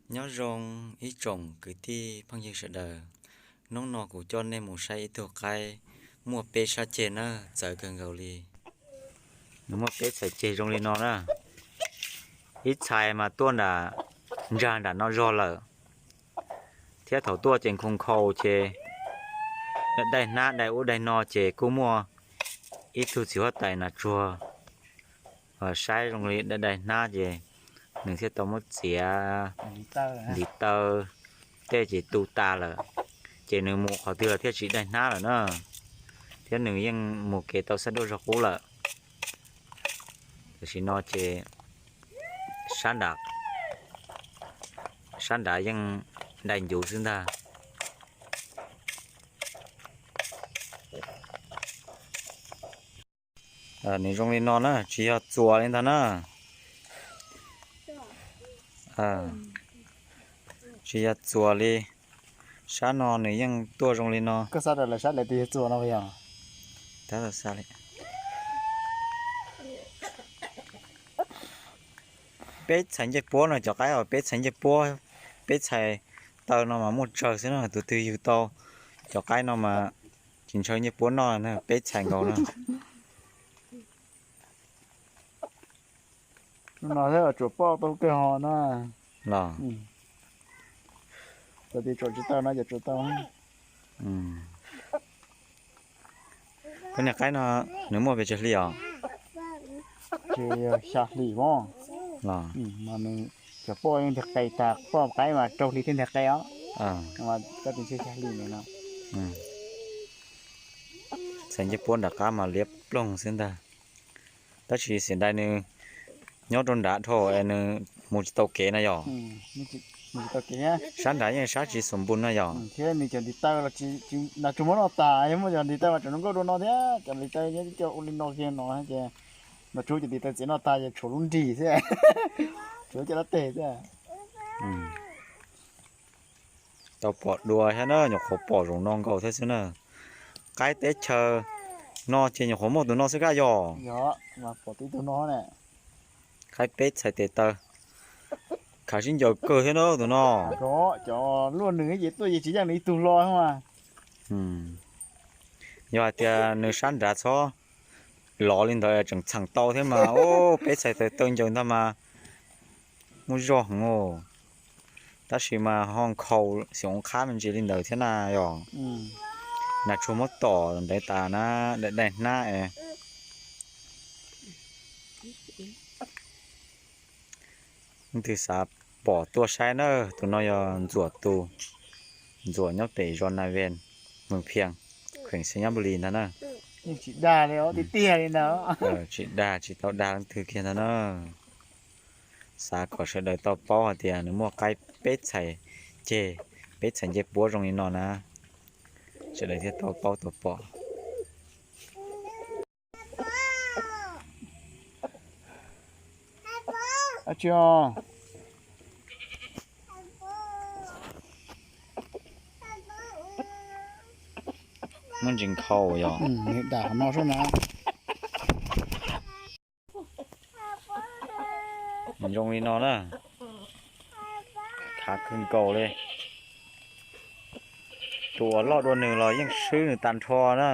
Nyob zoo ib tsoom kwv tij phooj ywg sawv daws, hnub no kuv coj nej mus saib ib tug qaib muaj peb sab ceg na, txawv kawg nkaus li. Nws muaj peb txhais ceg zoo li no na, ib txhais mas tuaj nram ntsag nram no zog lawm, thiab thaum tuaj ces nkhaus nkhaus ces daim hnab daim ub daim no ces kuj muaj ib tug txiv huab tais nas tsuag saib zoo li daim hnab ces nws thiaj tau muab txiav ntiv taw, tej ces tu tas lawm, ces nws mus qhov twg los thiaj tsis daim hnab lawm na, thiab nws yeej mus kev tau xab duaj zog qub lawm. Tam sim no ces sab nrad, sab nrad yeej daim ncuv xwb ntag. Nws zoo li no na, tsis yog txuas li ntag na. Tsis yog txuas li, sab no nws yeej tuaj zoo li no. Koj xav rau lawv sab lawv tus yog txuas no yog? Peb txhais ncej puab no, cov qaib os, peb txhais ncej puab, peb txhais taw no mas muaj tsawg xwb na, tus twg yug tau cov qaib no mas tsis ntshaw ncej puab noj na, peb txhais nkaus na. Hnub no thiaj tsuas poj tau kawg ho na. Los, cov tias tsuas tsis tau no ces tsuas tau. Koj niag qaib no nws muaj pes tsawg hli os? Ces xya hlis os. Los, mas nws cov poj yeej nteg qe tag, poj qaib mas rau hli thiaj nteg qe os. Mas koj tus ntshe xya hlis ntawd no. Txhais ncej puab nram qab mas liab ploog xwb ntag. Tab sis xia dai nws nyob rau nrad dhau es nws mus tsis tau kev na yog? Sab nrad yeej sab tsis xum npus na yog? Thiab nws cov ntiv taw los nas tsuag muab noj tas, yog muaj cov ntiv taw mas tseem zoo nkauj dua no thiab, cov ntiv taw nyob cov ua li no kiag no ces nas tsuag cov ntiv taw txiav noj tas ces tshuav lub nrig xwb, tshuav cov lab teg xwb. Tau pom dua thiab na, nyuam qhuav pom zoo no nkaus thiab xwb na. Qaib teb chaws no ces nyuam qhuav muaj tus no xwb kaj yog? Qaib peb txhais tes taw, khav sib ncaws kawg thiab na tus no. Cov luaj nws ces tuaj ces tsis yeej nws ib tug hlo mas. Yog hais tias nws sab nrad txhob lov li ntawd tseem txheem tau thiab mas, peb txhais tes taw ncaws ntag mas muaj zog heev os. Tab sis mas ho nkhaus xyov qab me ntsis li ntawd thiab na yog. Nas tsuag muab tom ntev tas na, daim daim hnab es. Leej twg xav pom tuaj saib na, tus no yog Ntxuam tus, Ntxuam nyob pem zos Nas Ves, Moos Phias, kheem Xeev Nyab Npu Lis ntag na. Tsis dag li, tiag tiag li ntag. Tsis dag, tsis tau dag leej twg kiag ntag na. Xav kom sawv daws tau paub hais tias nws muaj qaib peb txhais ceg, peb txhais ncej puab zoo li no na, sawv daws thiaj tau paub tau pom. Muaj ntsis nkhaus yog? Dam no sub na. Zoo li no na, khav kawg nkaus li. Tus uas loj dua nws los yeej swb nws tag nrho na.